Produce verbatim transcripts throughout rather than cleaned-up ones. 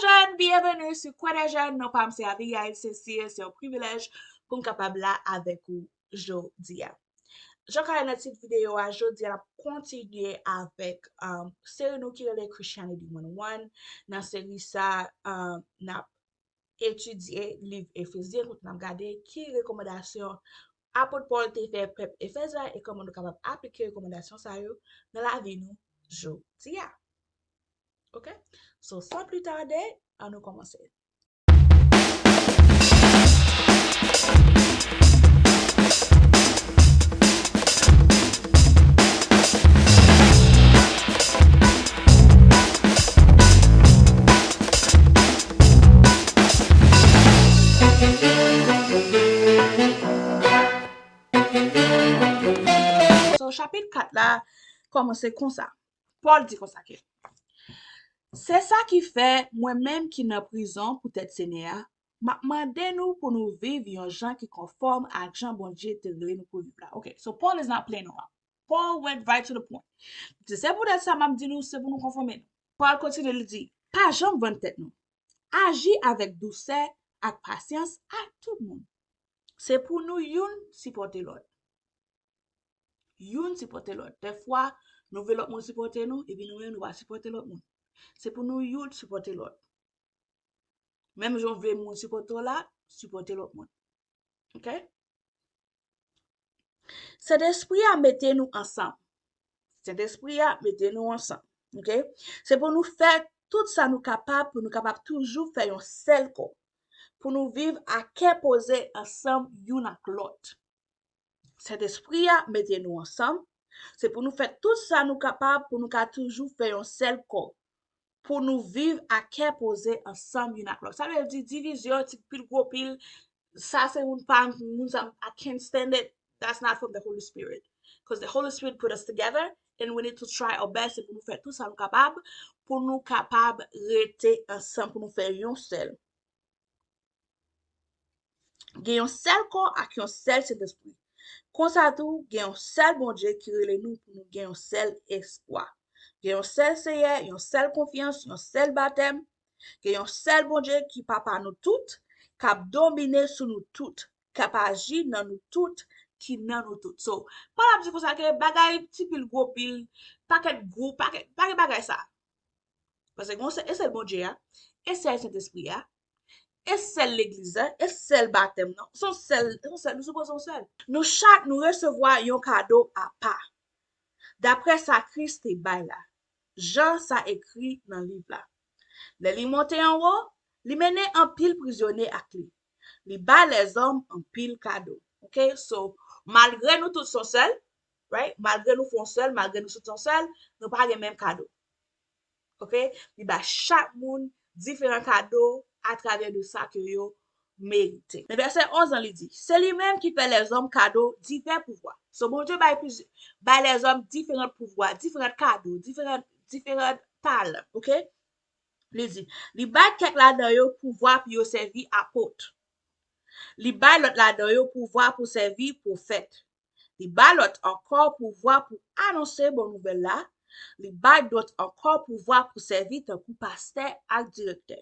Jèn, byenveni sou Kwè de Jèn. Non pa m se Abigail Saint-Cyr. Se yon privilèj pou m kapab la avèk ou jodi a. Jan w ka wè nan tit videyo a, jodi a n ap kontinye avèk, um, seri nou ki rele Christianity one oh one. Nan seri sa, um, n ap etidye liv Efezyen, kote n ap gade ki rekòmandasyon apot Pòl te fè pèp Efèz la e kòman nou kapab aplike rekòmandasyon sa yo nan lavi nou jodi a. Ok? So, sans plus tarder, ann nou kòmanse. So, chapit kat la kòmanse konsa. Pòl di konsa ke, se sa ki fè, mwen menm ki nan prizon poutèt Senyè a, m ap mande nou pou nou viv yon jan ki konfòm ak jan Bondye te rele nou pou viv la. Ok, so Paul is not playing around. Paul went right to the point. Se poutèt sa m ap di nou, se pou nou konfòme nou. Pòl kontinye, li di, pa janm vann tèt nou. Aji avèk dousè ak pasyans ak tout moun. Se pou nou youn sipòte lòt. Youn sipòte lòt. Dèfwa, nou vle lòt moun sipòte nou, epi nou menm nou pa sipòte lòt moun. Se pou nou youn sipòte lòt. Menm jan w vle moun sipòte w la, sipòte lòt moun. Ok? Sentespri a mete nou ansanm. Sentespri a mete nou ansanm. Ok? Se pou nou fè tout sa nou kapab, pou nou kapab toujou fè yon sèl kò. Pou nou viv a kè poze ansanm youn ak lòt. Sentespri a mete nou ansanm. Se pou nou fè tout sa nou kapab pou nou ka toujou fè yon sèl kò. Pou nou viv a kè poze ansanm youn ak lòt. Sa vle di divizyon, ti pil gwo pil, sa se moun pa m, moun sa m, I can't stand it. That's not from the Holy Spirit. Because the Holy Spirit put us together and we need to try our best pou nou fè tout sa nou kapab, pou nou kapab rete ansanm, pou nou fè yon sèl. Gen yon sèl kò ak yon sèl Sentespri. Konsa tou, gen yon sèl Bondye ki rele nou pou nou gen yon sèl espwa. Gen yon sèl Seyè, yon sèl konfyans, yon sèl batèm. Gen yon sèl Bondye ki Papa nou tout, k ap domine sou nou tout, k ap aji nan nou tout, ki nan nou tout. So, Pòl ap di konsa ke bagay ti pil gwo pil, pakèt gwo, pakèt, pa gen bagay sa. Paske gon sèl, e sèl Bondye a, e sèl Sentespri a, e sèl legliz la, e sèl batèm nan. Se yon sèl, se yon sèl, nou sipoze yon sèl. Nou chak nou resevwa yon kado apa. Daprè sa Kris te bay la, jan sa ekri nan liv la. Lè li monte anwo, li mennen anpil prizonye ak li. Li bay lèzòm anpil kado. Ok? So, malgre nou tout se yon sèl, right? Malgre nou fè yon sèl, malgre nou soti yon sèl, nou pa gen menm kado. Ok? Li bay chak moun diferan kado atravè de sa ke yo merite. Nan vèsè onz lan, li di, se li menm ki fè lèzòm kado divè pouvwa. So, Bondye bay plizyè, bay lèzòm diferan pouvwa, diferan kado, diferan, diferan talan. Ok? Li di, li bay kèk ladan yo pouvwa pou yo sèvi apot. Li bay lòt ladan yo pouvwa pou sèvi pwofèt. Li ba lòt ankò pouvwa pou anonse bon nouvèl la. Li bay dòt ankò pouvwa pou sèvi tankou pastè ak direktè.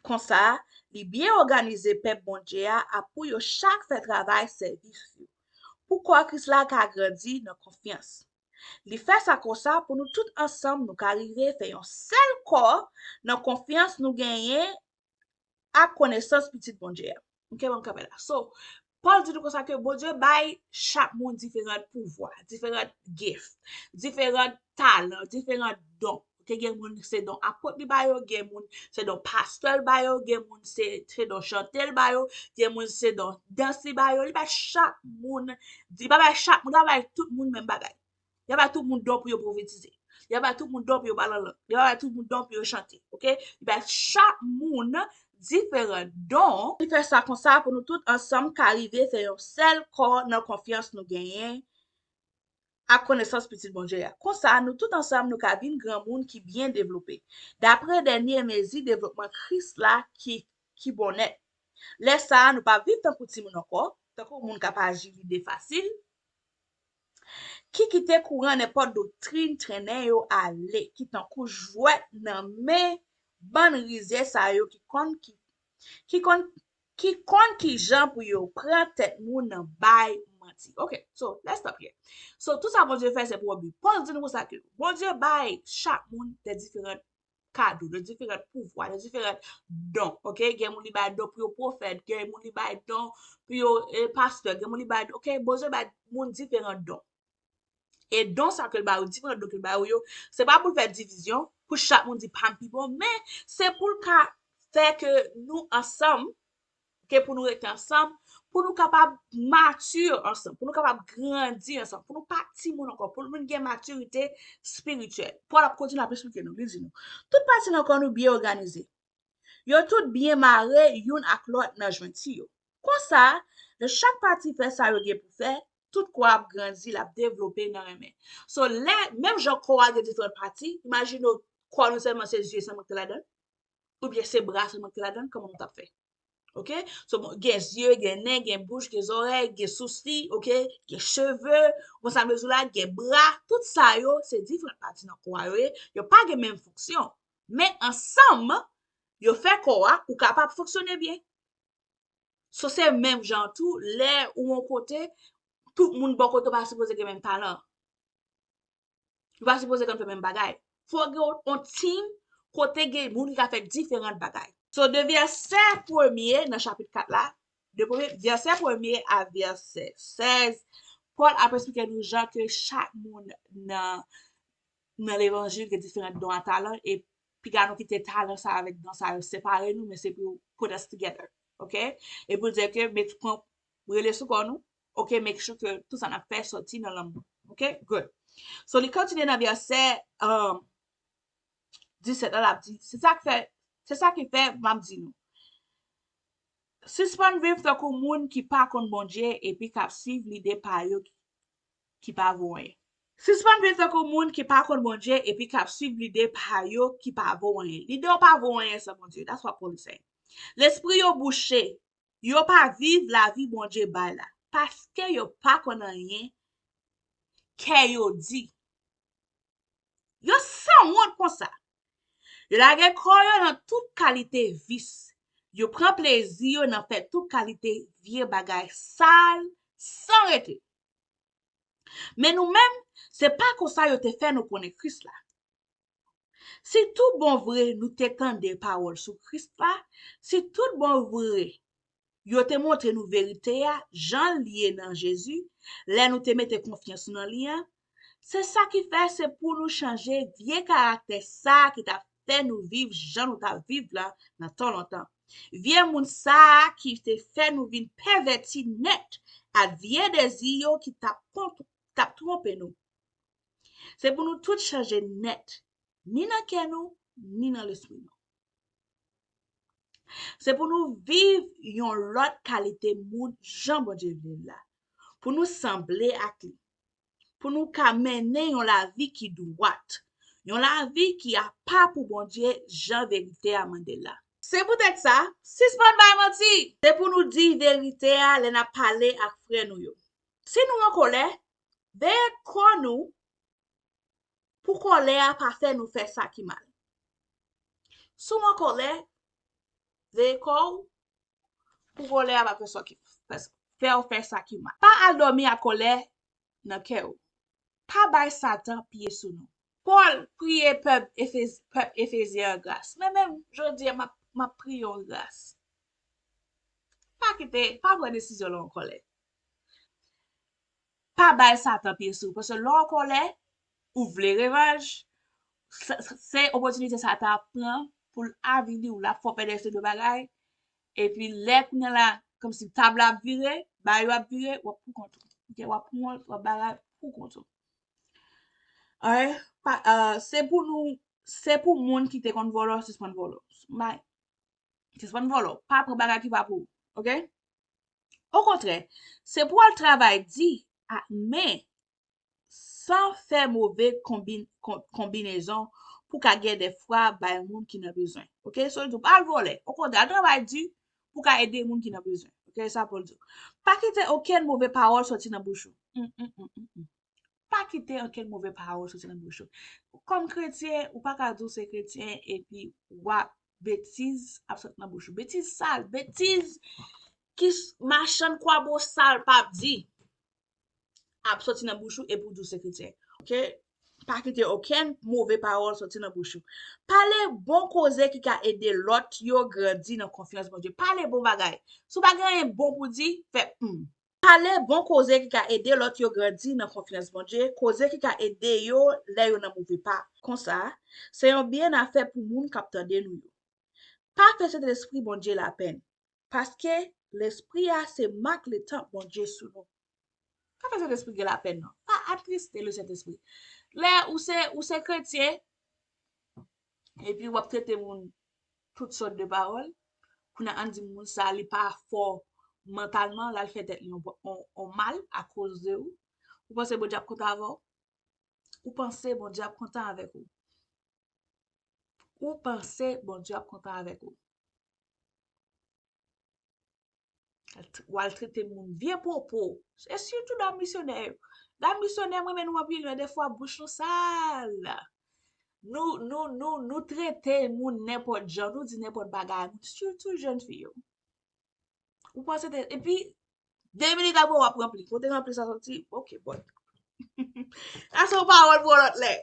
Konsa, li byen òganize pèp Bondye a pou yo chak fè travay sèvis yo, pou kò Kris la ka grandi nan konfyans. Li fè sa konsa pou nou tout ansanm nou ka rive fè yon sèl kò nan konfyans nou genyen ak konesans Pitit Bondye a. Ok, bon, kanpe la. So, Pòl di nou konsa ke Bondye bay chak moun diferan pouvwa, diferan gift, diferan talan, diferan don. Ok, gen moun se don apot li ba yo, gen moun se don pastè l ba yo, gen moun se, se don chante l ba yo, gen moun se don dans li ba yo. Li bay chak moun, li pa bay chak moun, li pa bay tout moun menm bagay. Li pa bay tout moun don pou yo pwofetize. Li pa bay tout moun don pou yo pale an lang. Li pa bay tout moun don pou yo chante. Ok? Li bay chak moun diferan don. Li fè sa konsa pou nou tout ansanm ka rive fè yon sèl kò nan konfyans nou genyen ak konesans Pitit Bondye a. Konsa, nou tout ansanm nou ka vin granmoun ki byen devlope, dapre dènye mezi devlopman Kris la ki, ki bon nèt. Lè sa a, nou pa viv tankou timoun ankò, tankou moun k ap aji lide fasil, ki kite kouran nenpòt doktrin trennen yo ale, ki tankou jwèt nan men bann rizye sa yo ki konn ki ki konn ki konn ki jan pou yo pran tèt moun nan bay manti. Ok, so let's stop here. So, tout sa Bondye fè, se pou yon bi. Pòl di nou konsa ke Bondye bay chak moun de diferan kado, de diferan pouvwa, de diferan don. Ok, gen moun li bay don pou yo pwofèt, gen moun li bay don pou yo eh, pastè, gen moun li bay don. Ok, Bondye bay moun diferan don. E don sa ke l ba yo, diferan don ke l ba yo yo, se pa pou l fè divizyon, pou chak moun di pa m pi bon, men se pou l ka fè ke nou ansanm, ke pou nou rete ansanm, pou nou kapab mati ansanm, pou nou kapab grandi ansanm, pou nou pa timoun ankò, pou nou vin gen matirite espirityèl. Pòl ap kontinye ap eksplike nou, li di nou, tout pati nan kò nou byen òganize. Yo tout byen mare youn ak lòt nan jwenti yo. Konsa, lè chak pati fè sa yo gen pou fè, tout kò a ap grandi, l ap devlope nan renmen. So, lè, menm jan kò a gen diferan pati, imajine w, kò nou sèlman se zye sèlman ki te ladan l, oubyen se bra sèlman ki te ladan l, kòman nou t ap fè? Ok? So, bon, gen zye, gen nen, gen bouch, gen zòrèy, gen sousi, ok? Gen cheve, bon, sa m bezwen la, gen bra, tout sa yo, se diferan pati nan kò a yo ye, yo pa gen menm fonksyon. Men ansanm, yo fè kò a pou kapab fonksyone byen. So, se menm jan tou, lè ou yon kote, tout moun bò kote w pa sipoze gen menm talan. Yo pa sipoze konn fè menm bagay. Fò gen yon, yon team kote gen moun ki ka fè diferan bagay. So, de vèsè premye nan chapit kat la, de premye, vèsè premye a vèsè sèz, Pòl ap eksplike nou jan ke chak moun nan, nan levanjil gen diferan don a talan, e piga nou kite talan sa avèk don sa yo separe nou, men se pou put us together. Ok? E pou l di ke met pran rele sou kò nou. Ok, make sure ke tout sa n ap fè soti nan lanmou. Ok, good. So, li kontinye nan vèsè um, disèt la, l ap di, se sa k fè, se sa ki fè, m ap di nou. Sispann viv tankou moun ki pa konn Bondye epi k ap suiv lide pa yo ki, ki pa vo anyen. Sispann viv tankou moun ki pa konn Bondye epi k ap suiv lide pa yo ki pa vo anyen. Lide yo pa vo anyen san Bondye. That's what Paul is saying. Lespri yo bouche. Yo pa viv lavi Bondye bay la, paske yo pa konn anyen kè yo di. Yo sanwont konsa. Yo lage kò yo nan tout kalite vis. Yo pran plezi yo nan fè tout kalite vye bagay sal san rete. Men nou menm, se pa konsa yo te fè nou konnen Kris la. Si tout bon vre nou te tande pawòl sou Kris la, si tout bon vre yo te montre nou verite a, jan l ye nan Jezi, lè nou te mete konfyans nou nan li an, se sa ki fè se pou nou chanje vye karaktè sa a ki t ap fè nou viv jan nou t ap viv la nan tan lontan. Vye moun sa a ki te fè nou vin pèvèti nèt ak vye dezi yo ki t ap kont- t ap twonpe nou. Se pou nou tout chanje nèt, ni nan kè nou, ni nan lespri nou. Se pou nou viv yon lòt kalite moun jan Bondye vle l la, pou nou sanble ak li, pou nou ka mennen yon lavi ki dwat, yon lavi ki apa pou Bondye jan verite a mande l la. Se poutèt sa, sispann bay manti! Se pou nou di verite a lè n ap pale ak frè nou yo. Si nou an kòlè, veye kò nou pou kòlè a pa fè nou fè sa ki mal. Si w an kòlè, veye kò w pou kòlè a pa fè sa ki fè, fè w fè sa ki mal. Pa al dòmi ak kòlè nan kè w. Pa bay Satan pye sou nou. Pòl priye pèp Efez, pèp Efezyen an gras. Men menm jodi a, m ap, m ap priye w gras. Pa kite, pa pran desizyon lè w an kòlè. Pa bay Satan pye sou ou. Paske lè w an kòlè, ou vle revanj, se, se, se opòtinite Satan ap pran pou l avili w, l ap fè w pèdi se de bagay. Epi lè kounye a la, kòmsi tab la ap vire, bagay yo ap vire, w ap pou kont ou. Ok, w ap pran, w ap bagay pou kont ou. Alright? Pa, uh, se pou nou, se pou moun ki te konn vòlò, sispann vòlò. Bay, sispann vòlò. Pa pran bagay ki pa pou ou. Ok? Okontrè, se pou w al travay di ak men san fè move konbin, kon, konbinezon pou ka gen de fwa bay moun ki nan bezwen. Ok? So, l di w pa al vòlè. Okontrè, al travay di pou ka ede moun ki nan bezwen. Ok? Sa Pòl di w. Pa kite okenn move pawòl soti nan bouch ou. Mm, mm, mm, mm, mm. Pa kite okenn move pawòl soti nan bouch ou. Kòm kretyen, ou pa ka di w se kretyen epi w ap betiz ap soti nan bouch ou. Betiz sal, betiz ki machann kwabo sal p ap di ap soti nan bouch ou epi w di w se kretyen. Oke? Pa kite okenn move pawòl soti nan bouch ou. Pale bon koze ki ka ede lòt yo grandi nan konfyans Bondye. Pale bon bagay. Si w pa gen anyen bon pou di, fè hmm. Pale bon koze ki ka ede lòt yo grandi nan konfyans Bondye, koze ki ka ede yo lè yo nan move pa. Konsa, se yon byen a fè pou moun k ap tande nou yo. Pa fè Sentespri Bondye lapenn, paske Lespri a se mak letanp Bondye sou nou. Pa fè Sentespri gen lapenn non. Pa atriste Lesentespri. Lè ou se ou se kretyen, epi w ap trete moun tout sòt de pawòl, kounye a ann di moun sa li pa fò mantalman, l al fè tèt li yon, yon, yon mal akoz de ou. Ou panse Bondye ap kontan avè w? Ou panse Bondye ap kontan avèk ou? Ou panse Bondye ap kontan avèk ou? W al trete moun vye pwopo. E sitou dam misyonè yo. Dam misyonè, mwen renmen nou anpil, men defwa bouch nou sal. Nou, nou, nou, nou trete moun nenpòt jan, nou di nenpòt bagay. Sitou jèn fi yo. Ou panse te, epi, de minit apre w ap ranpli. Kote ranpli sa soti? Ok, bon. Sa se yon pawòl pou yon lòt lè.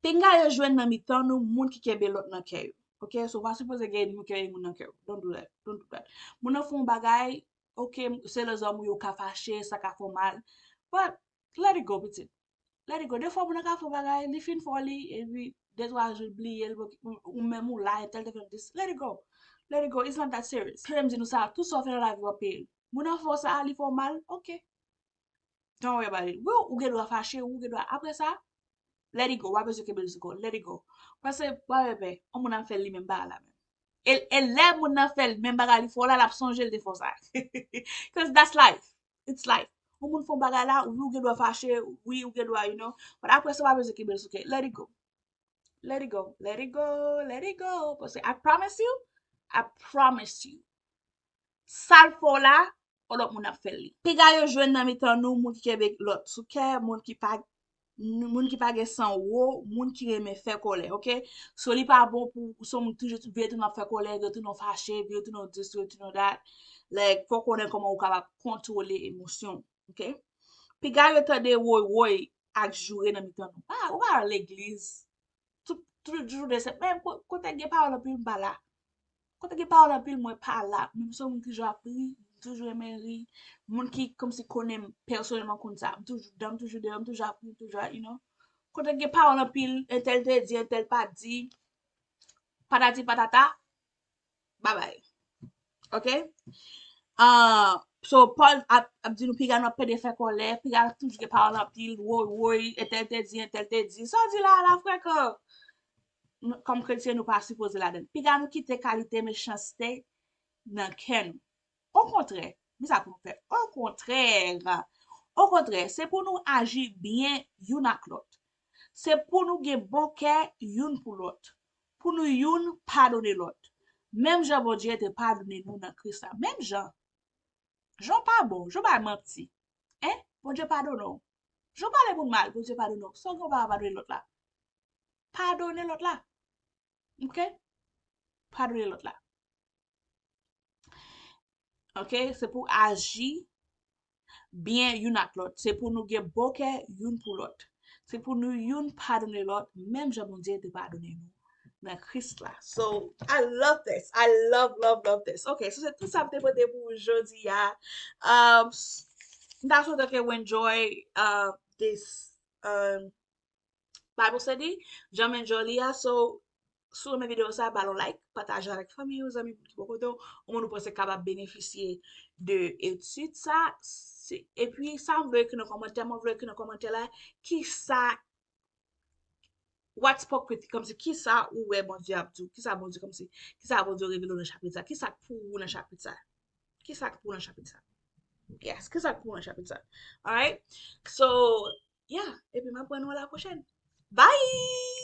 Pinga yo jwenn nan mitan nou moun ki kenbe lòt nan kè yo. Ok, so w pa sipoze gen moun kenbe moun nan kè yo. Don't do that. Don't do that. Moun nan fè yon bagay, ok, se lèzòm ou yo ka fache, sa ka fè w mal. But, let it go, pitit. Let it go. Defwa moun nan ka fè yon bagay, li fin fè w li, epi de twa jou l bliye l, ou menm ou la, entèl te fè l dis. Let it go. Let it go. It's not that serious. Kle m di nou sa, tout sa w fè nan lavi w ap peye l. Moun nan fè w sa, li fè w mal, ok. Don't worry about it. Wi, ou gen dwa fache, ou gen dwa. Apre sa, let it go. W ap bezwen kenbe l sou kò. Let it go. Paske, w ap pè, yon moun ap fè l li menm bagay la menm. E, e lè moun nan fè l menm bagay li fè w la, l ap sonje l te fè w sa. Cause that's life. It's life. Yon moun fè yon bagay la, wi, ou gen dwa fache, wi, ou gen dwa, you know. But apre sa, w ap bezwen kenbe l sou kè. Let it go. Let it go. Let it go. Let it go. Paske I promise you, I promise you. Sa l fè w la, yon lòt moun ap fè l li. Piga yo jwenn nan mitan nou moun ki kenbe lòt sou kè, moun ki pa moun ki pa gen san wo, moun ki renmen fè kòlè, ok? So li pa bon pou ou se yon moun toujou vire tounen ap fè kòlè, vire tounen w fache, vire tounen w dis, vire tounen w dat. Like, fò w konnen kòman ou kapab kontwole emosyon w, ok? Piga yo tande woy woy ak joure nan mitan nou. Ah, ou pa al legliz. Tout, tout jou de se, men ko- kote gen pawòl anpil m pa la. Kote gen pawòl anpil mwen pa la. Menm si yon moun ki toujou ap ri, m toujou renmen ri. Moun ki kòmsi konnen m pèsonèlman konn sa. M toujou dan, m toujou deyò, m toujou ap ri, m toujou ap, you know. Kote gen pawòl anpil, entèl te di, entèl pa di, patati patata, babay. Ok? Ah, so, Pòl ap, ap di nou piga nou ap pede fè kòlè, piga toujou gen pawòl anpil, woy, woy, entèl te di, entèl te di. Sa w di la, la frekan. Nou- kòm kretyen, nou pa sipoze ladann. Piga nou kite kalite mechanste nan kè nou. Okontrè, men sa pou nou fè. Okontrè, okontrè, se pou nou aji byen youn ak lòt. Se pou nou gen bon kè youn pou lòt. Pou nou youn padone lòt. Menm jan Bondye te padone nou nan Kris la. Menm jan. Jan w pa bon, jan w bay manti. Hein? Bondye padone w. Jan w pale moun mal, Bondye padone w. Sa w gen w pa padone lòt la. Padone lòt la. Ok? Padone lòt la. Ok? Se pou aji byen youn ak lòt. Se pou nou gen bon kè youn pou lòt. Se pou nou youn padone lòt, menm jan Bondye te padone nou nan Kris la. So, I love this. I love, love, love this. Ok, so se tout sa m te pote pou jodi a. Um, s- m ta swete ke w enjoy uh, this um, Bible study, jan m enjoy li a. So, si w renmen videyo sa, ba l yon like, pataje avèk fanmi w, zanmi, moun ki bò kote w, yon moun ou panse kapab benefisye de etid sa. Se- Epi, sa m vle ekri nan kòmantè, mwen vle ekri nan kòmantè la, ki sa, what spoke with you, kòmsi, ki sa ou wè Bondye ap di w, ki sa Bondye, kòmsi, ki sa Bondye revele w nan chapit sa, ki sa k pou ou nan chapit sa, ki sa k pou ou nan chapit sa. Yes, ki sa k pou ou nan chapit sa. Alright? So, yeah, epi m ap wè nou a la pwochèn. Bye!